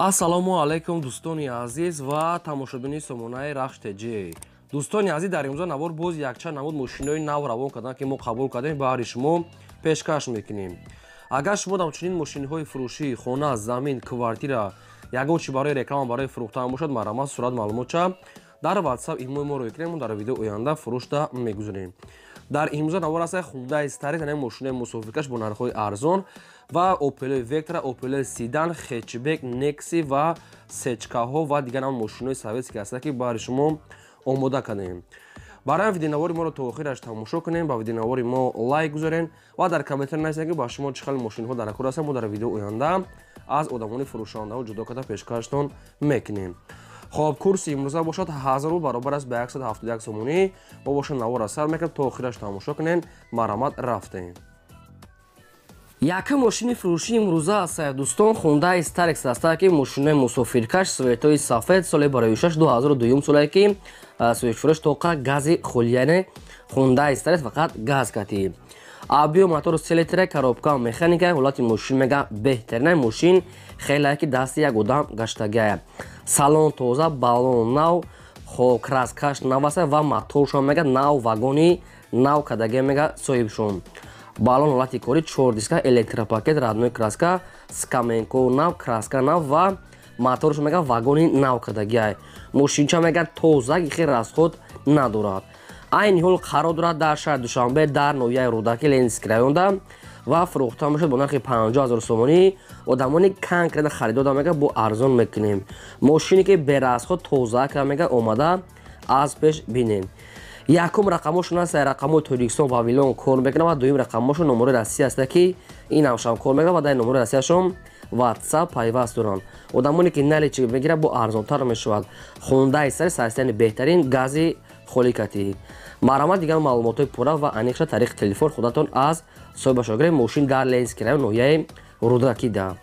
Ассалому алайкум, дӯстони азиз ва тамошобини сомонаи Рахш ТЖ. Дӯстони азиз, дар имрӯза навор боз якчанд намуд мошинои нав равон карданд, ки мо қабул кардем, баҳри шумо пешкаш мекунем. Агар шумо дар чунин мошинҳои фурӯшӣ, хона, замин, квартира, ягон чи барои реклама, барои фурӯхтан бошад, марҳамат, сурат, маълумотча дар WhatsApp, имои моро мекунем, дар видео оянда фурӯшта мегузорем. Дар имрӯза навор аст Хундай Старекс, яъне мошинои мусофиркаш бо нархҳои арзон ва Opel Vectra, Opel Sedan, хэтчбек, Nexi ва сечкаҳо ва дигар ҳам мошинои советский ҳастанд, ки баҳри шумо омода кардем. Барои видеонавори моро то охираш тамошо кунем, ба видеонавори мо лайк гузорем ва дар комментар нависем, ки ба шумо чӣ хел мошинҳо дар кор ҳастанд. Мо дар видео оянда аз одамони фурӯшандаҳо ҷудо карда пешкаштон мекунем. Хоб, курси имрӯза бошад 1000 рубл, баробар аст ба 171 сомонӣ. Мо бошад навора сар мекунем, то охираш тамошо кунем. Марҳамат, рафтем. Якум мошини фурӯшии имрӯза аст, дӯстон, Хундай Старекс аст, ки мошинои мусофиркаш, светои сафед, соли барои 2002 соле, ки сӯишфурӯш тоқа гази холӣ, яъне Хундай Старекс фақат газ катӣ. Объём мотор 3 литра, коробка механика. Ҳолати мошин мега беҳтарина, мошин хеле ки дасти як одам гаштагия. Салон тоза, баллон нав, хо краскаш нав аст ва моторшон мега нав, вагони нав кадагия мега соҳибшон. Баллон ҳолати кори, чор диска, электропакет, родной краска, скаменко нав, краска нав ва моторш мега вагони нав кардагиай. Мошинча мега тоза, хел расход надорад. Айни ҳол қарор дорад дар шаҳри Душанбе, дар ноҳияи Рӯдакӣ, Ленинский районда ва фурӯхта мешавад бо нархи 50 000 сомонӣ. Одамони конкретно харидода мега бо арзон мекунем. Мошине ки берасход, тоза ка мега омада аз пеш бинем. Якум рақамошон аст, рақамҳои Тоҷикистон, Вавилон кор мекунад ва дуюм рақамҳошон номерои Россия аст, ки ин ҳамшам кор мекунад ва дар номерои Россияшон WhatsApp пайваст доранд. Одамоне ки наличный мегирад, бо арзонтар мешавад. Хундай сари сарсияни беҳтарин, гази холикатӣ. Марҳамат, дигар маълумотҳои пурра ва аниқша тариқи телефон худатон аз соҳибашон гиред. Мошин дар Ленинский район, ноҳияи Рӯдакида.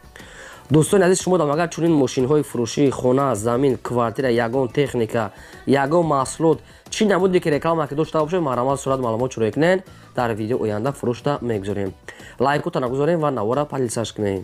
Дӯстони азиз, шумо дам агар чунин мошинҳои фурӯшии хона, замин, квартира, ягон техника, ягон маҳсулот, чӣ намуде ки реклама ки дошта бошед, марҳамат, сурат, маълумот шурӯъ кунед, дар видео оянда фурӯшта мегузорем. Лайкота нагузорем ва навора подписаться кунед.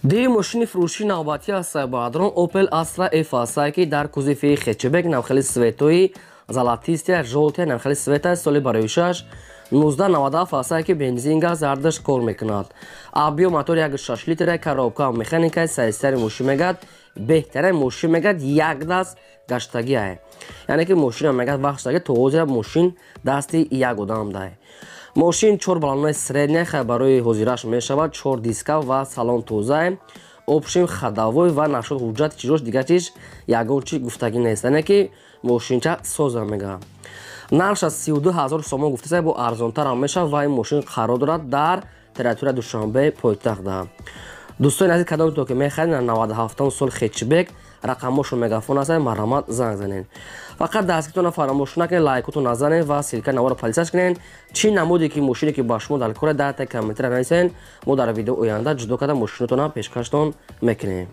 Дии мошини фурӯшии навбатӣ аст, бародарон, Opel Astra F аст, ки дар кузови хэтчбек, навхели светои золотистая, жёлтая, навхели света, соли барои 6 1997 аст, ки бензин, газ ҳардаш кор мекунад. Объём мотор 1,6 литра, коробка механика. Сайстари мошин мегад беҳтарин мошин, мегад як даст гаштагиае, яъне ки мошина мегад вақтшаги то ҳозира мошин дасти як одам дае. Мошин чор баллонои средняя, хай барои ҳозираш мешавад, чор диска ва салон тозае. Общем, ходовой ва нашуд ҳуҷҷати чизош, дигар чиз ягон чи гуфтагӣ нест, яъне ки мошинча соза мега. Нархш аз 32 000 сомон гуфтаса, бо арзонтарам мешавад ва ин мошин қарор дорад дар территорияи Душанбе, пойтахтда. Дӯстони азиз, кадомето ки мехаред 97 сол хэтчбек, рақамҳошон мегафон аст, марҳамат, занг занед. Фақат дастгиртона фаромӯш накунед, лайкотон назанед ва ссылка навора подписаться кунед. Чӣ намуде ки мошине ки ба шумо дар кора, дар таи комментария нависед, мо дар видео оянда ҷудо карда мошинотона пешкаштон мекунем.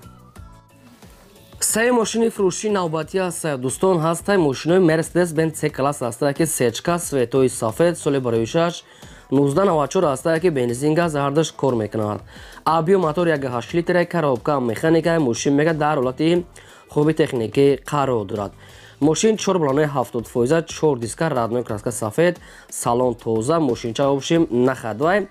Сеи мошини фурӯшии навбатӣ аст, дӯстон, ҳастай мошинои Мерседес Бенц С класс ҳастае, ки сечка, светои сафед, соли барои 6 1994 ҳастае, ки бензин, газ ҳардаш кор мекунад. Объём мотор 1,8 литра, коробка механика. Мошин мега дар ҳолати хуби техникӣ қарор дорад. Мошин чор баллонои 70%, чор диска, родной краска сафед, салон тоза. Мошинча общем нахадвай,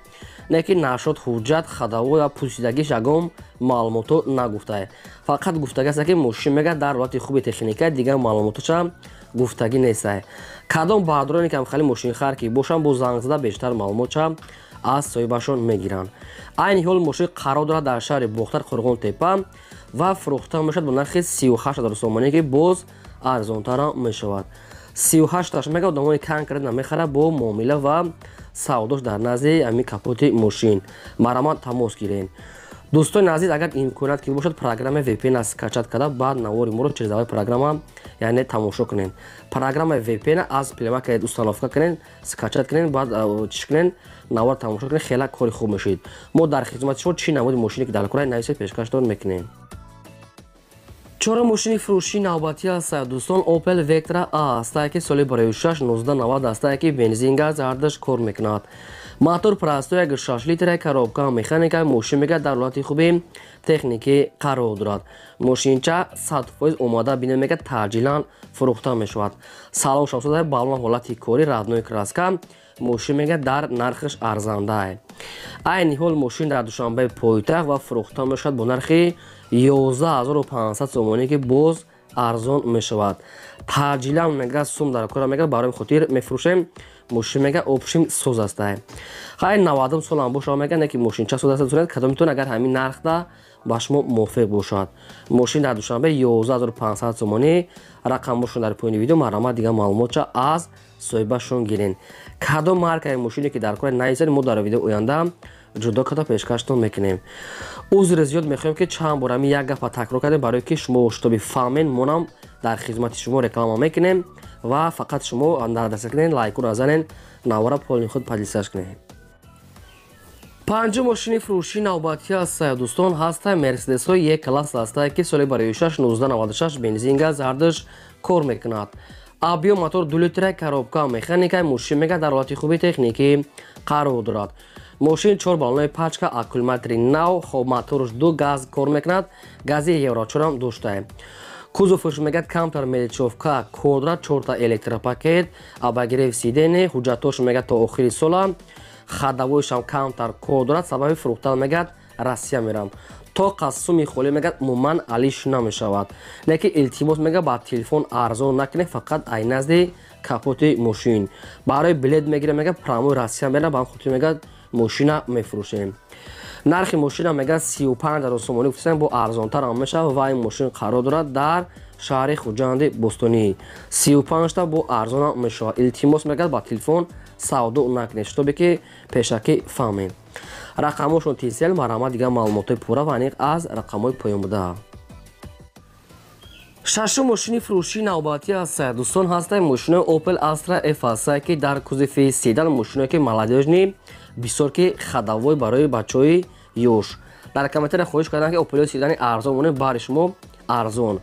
не ки нашод ҳуҷҷат, ходовой ва пусидагиш ягон маълумото нагуфтае. Фақат гуфтагӣ аст, ки мошин мега дар ҳолати хуби техника, дигар маълумотоша гуфтагӣ нестае. Кадом баҳодуроне ки ҳамхали мошинхар ки бошанд, бо занг зада бештар маълумотша аз соҳибашон мегиранд. Айни ҳол мошин қарор дорад дар шаҳри Бохтар, Қурғон Тепа ва фурӯхта мешавад бо нархи 38 000 сомонӣ, ки боз арзонтарам мешавад. 38-таш мега одамони конкретно намехарад, бо муомила ва савдош дар назди ҳамин капоти мошин. Марҳамат, тамос гиред. Дӯстони азиз, агар имконият ки бошад, программаи VPN скачать карда, баъд навори моро через аввали программа, яъне, тамошо кунед. Программаи VPN аз Play Market установка кунед, скачать кунед, баъд чиш кунед, навор тамошо кунед, хеле кори хуб мешавед. Мо дар хизмати шумо. Чӣ намуди мошине ки дар кора, нависед, пешкаштон мекунем. Чорум мошини фурӯшии навбатӣ аст, дӯстон, Opel Vectra A аст, ки соли 2006 1990 аст, ки бензин газ ҳардаш кор мекунад. Мотор простой 1.6 литра, коробка механика, мошин мега дар ҳолати хуби техникӣ қарор дорад. Мошинча 100% омода бина мега таъҷилан фурӯхта мешавад. Салон шавсода балон ҳолати кори, родной краска, мошин мега дар нархаш арзанда. Айни ҳол мошин дар Душанбе пойтахт ва фурӯхта мешавад бо нархи 11500 сомонӣ, ки боз арзон мешавад. Таъҷилан мега сум дар кора мега барои хотир мефурӯшем. Мошин мега общим соз аст. Хай 90 солам бошад мега, не ки мошинча соз аст. Кадомитон агар ҳамин нархда ба шумо мувофиқ бошад. Мошин дар Душанбе 11500 сомонӣ, рақамошон дар поёни видео, марҳамат дигар маълумотча аз соҳибашон гирен. Кадом маркаи мошине ки дар кора нависед, мо дар видео оянда ҷудо карда пешкаштон мекунем. Узри зиёд мехоҳем, ки чанд бор ҳамин як гапа такрор кардем, барое ки шумо шитоби фаҳмен. Монам дар хизмати шумо реклама мекунем ва фақат шумо дар даста кунед, лайкуро занен, навора полни худ поделиться кунед. Панҷум мошини фурӯшии навбатӣ аст, дӯстон, ҳаста Мерседесҳои Е класс аст, ки соли 2006 1996, бензин газ ҳардаш кор мекунад. Объём мотор 2 литра, коробка механика, мошин мега дар ҳолати хуби техникӣ қарор дорад. Мошин 4 баллони пачка, аккумулятори нав, хоб моторш 2 газ кор мекунад, гази Евро 4 ҳам доштае. Кузовш мегӯяд камтар мелочёвка кор дорад, 4та электропакет, обогрев сиденье, ҳуҷҷатош мегӯяд то охири сола, ходовойшам камтар кор дорад, сабаби фурӯхтан мегӯяд Россия мерам. То қассуми холӣ мегӯяд умуман алиш намешавад. Не ки илтимос мегӯяд ба телефон арзон накунед, фақат ай назди капоти мошин. Барои билет мегирем мегӯяд прямой Россия мерам, ба ҳам хотир мегӯяд мошина мефурӯшем. Нархи мошина мегӯяд 35000 сомонӣ гуфтем, бо арзонтар ҳам мешавад ва ин мошин қарор дорад дар шаҳри Хуҷанди Бостонӣ. 35та бо арзон ҳам мешавад. Илтимос мегӯяд ба телефон савдо накунед, шитобе ки пешакӣ фаҳмед. Рақамҳошон Тисел, марҳамат дигар маълумотҳои пурра ва аниқ аз рақамҳои поён буда. Шашум мошини фурӯшии навбатӣ аст, дӯстон, ҳастаи мошинои Opel Astra F аст, ки дар кузови седан, мошиное ки молодёжный, бисёр ки ходовой барои бачаҳои ёш. Дар комментария хоҳиш карданд, ки Opel седани арзон монед, баҳри шумо арзон.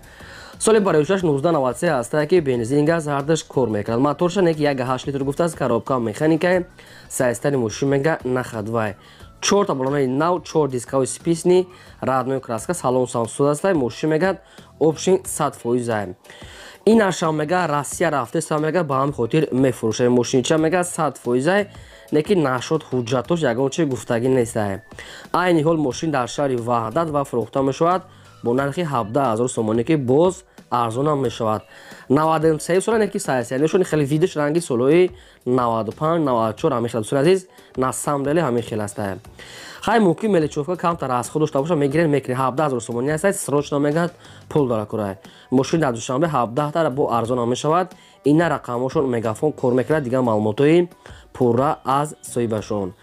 Соли 2006 1993 аст, ки бензин газ ҳардаш кор мекунад. Моторша не ки 1.8 литр гуфтааст, коробка механика, сайстани мошин мега нахадвай. 4та баллонаи нав, 4 дискаҳои списни, родной краска, салон самсуд аст, мошин мегӯяд общин 100%. Ин ашам мега Россия рафтеста мега, ба ҳамин хотир мефурӯшад. Мошинча мега 100%, не ки нашуд ҳуҷҷатош ягон чи гуфтагӣ нест. Айни ҳол мошин дар шаҳри Ваҳдат ва фурӯхта мешавад бо нархи 17000 сомонӣ, ки боз арзонам мешавад. 93 сола, не ки сайсайнашон хеле видиш ранги солҳои 95 94 ҳамин хел, дӯстони азиз, на самом деле ҳамин хел аст. Хай мумкин мелочёвка камтар аз худ дошта боша, мегирем мекунем. 17000 сомонӣ аст, срочно мегӯяд пул дора курай. Мошин дар Душанбе 17 бо арзонам мешавад. Ина рақамҳошон мегафон кор мекунад, дигар маълумотҳои пурра аз соҳибашон.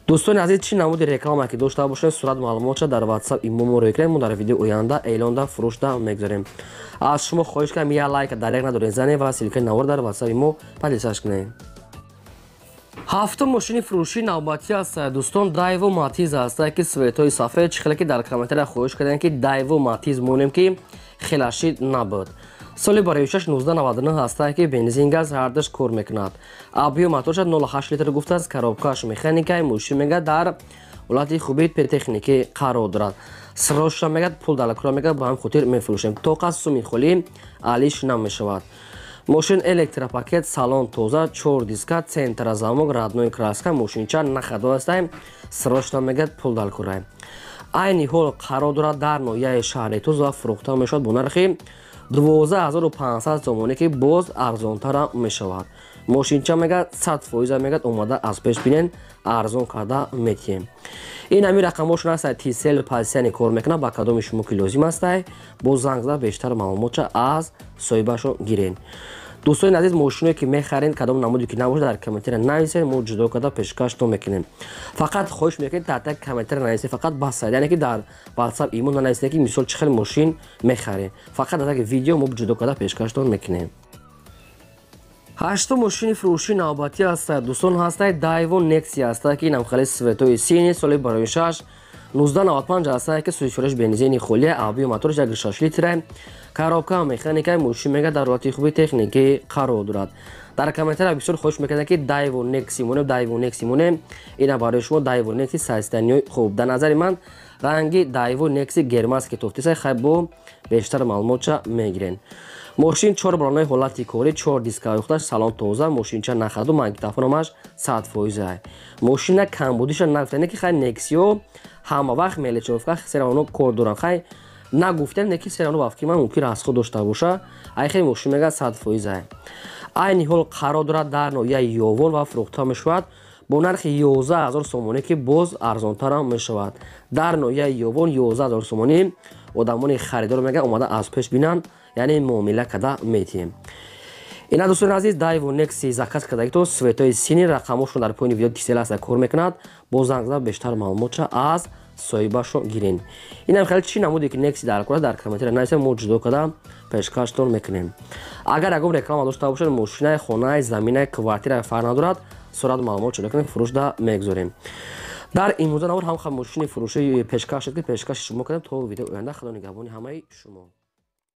Дӯстони азиз, чӣ намуди реклама ки дошта бошед, сурат маълумотша дар WhatsApp имо мо рӯй кунед, мо дар видео оянда эълонда фурӯшда мегузорем. Аз шумо хоҳиш кардам, як лайка дар як надоред занед ва ссылкаи навор дар WhatsApp имо поделиться кунед. Ҳафтум мошини фурӯшии навбатӣ аст, дӯстон, Дайво Матиз аст, ки цветҳои сафед, чӣ хеле ки дар комментария хоҳиш кардем, ки Дайво Матиз монем, ки хелашид набуд. Соли 2006 1999 аст, ки бензин газ ҳардаш кор мекунад. Объём моторша 0.8 литр гуфтааст, коробкаш механика, мошин мега дар ҳолати хуби техникӣ қарор дорад. Срочно мегӯяд пул далакура мегӯяд, ба ҳамин хотир мефурӯшем. То қас суми холӣ алиш намешавад. Мошин электропакет, салон тоза, 4 диска, центра замок, родной краска, мошинча нахадо аст, срочно мегӯяд пул далкура. Айни ҳол қарор дорад дар ноҳияи шаҳри Туз ва фурӯхта мешавад бо нархи 12500 сомонӣ, ки боз арзонтарам мешавад. Мошинча мегӯяд 100% мегӯяд омада аз пеш бинен, арзон карда метиҳем. Ин ҳамин рақамҳошон аст, Тисел пасияни кор мекунад, ба кадоми шумо ки лозим аст, боз занг зада бештар маълумотча аз соҳибашон гирен. Дӯстони азиз, мошиное ки мехаред, кадом намуде ки набошад, дар комментария нависед, мо ҷудо карда пешкаштон мекунем. Фақат хоҳиш мекунед дар так комментария нависед, фақат бас, яъне ки дар WhatsApp имо нанависед, ки мисол чӣ хел мошин мехаред. Фақат дар таги видео мо ҷудо карда пешкаштон мекунем. Ҳаштум мошини фурӯшии навбатӣ аст, дӯстон, ҳастаи Дайво Нексия аст, ки инам хеле цветои синий, соли 2006 1995 ҳастае ки сӯзишвориш бензини холия, объём моторш 1,6 литра, коробка механика, мошин мега дар ҳолати хуби техникӣ қарор дорад. Дар комментария бисёр хоҳиш мекардам, ки Дайво Некси монем, Дайво Некси монем. Ина барои шумо Дайво Некси состояние хуб. Дар назари ман ранги Дайво Некси германский тофтиса, хай бо бештар маълумотча мегирен. Мошин чор балонаи ҳолати корӣ, чор диска худаш, салон тоза, мошинча нахаду, магнитофономаш 100%. Мошина камбудиша нагуфтем, ки хай Нексио ҳама вақт мелочёвка серавно кор доранд. Хай нагуфтем, не ки серавно ба фикри ман мумкин расход дошта боша. Ай хеле мошин мега 100%. Айни ҳол қарор дорад дар ноҳияи Ёвон ва фурӯхта мешавад бо нархи 11 000 сомонӣ, ки боз арзонтарам мешавад. Дар ноҳияи Ёвон 11 000 сомонӣ. Одамони харидор мега омада аз пеш бинанд, яъне муомила карда метиҳем. Ина, дӯстони азиз, Дайво Некси заказ кардагито цветои синий, рақамошон дар поини видео тисел аста кор мекунад. Бо занг зада бештар маълумотша аз соҳибашон гирен. Инам хеле чӣ намуде ки Некси дар кора, дар комментария нависед, мо ҷудо карда пешкаштон мекунем. Агар ягон реклама дошта бошед, мошинаи, хонаи, заминаи, квартира, фарқ надорад, сурат маълумот ҷудо кунем, фурӯшда мегузорем. Дар имрӯза навор ҳам мошини фурӯши пешкаш шуд, ки пешкаши шумо кардем. То видео оянда, худо нигаҳбони ҳамаи шумо.